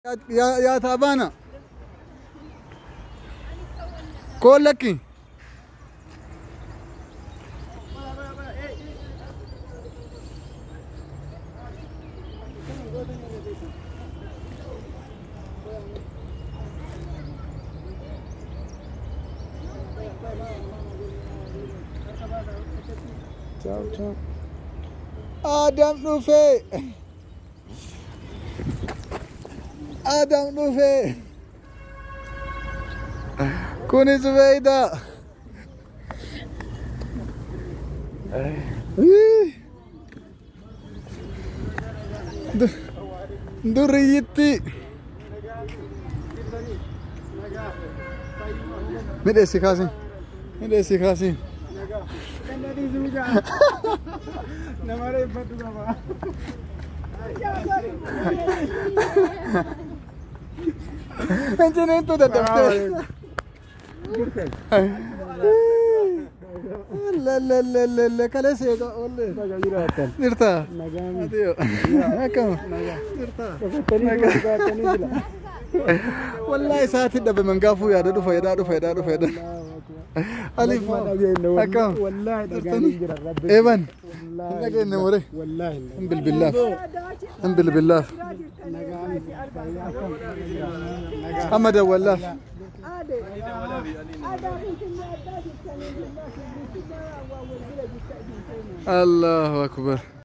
يا تعبانة كلك Ciao, ciao. Adam dhufe. Adam dhufe. Kuni Zubeida. Durriyitti. Midheessi kaasin. Midheessi kaasin. Incinentu dadhabtee. La kaleessa eegaa oolle. Jirta. Adiyo. Akkam. Jirta. Wallahi sa'aatii dhabe mangaafuu yaada dhufa yaada dhufa yaada dhufa yaada. Alif. Akkam. Wallahi dhagaanii jira rabbi. Eeban. Hin dhageenye more. Wallahi. Hin bilbillaaf. Hin bilbillaaf. Amma dawwallaaf. Allahu akbar.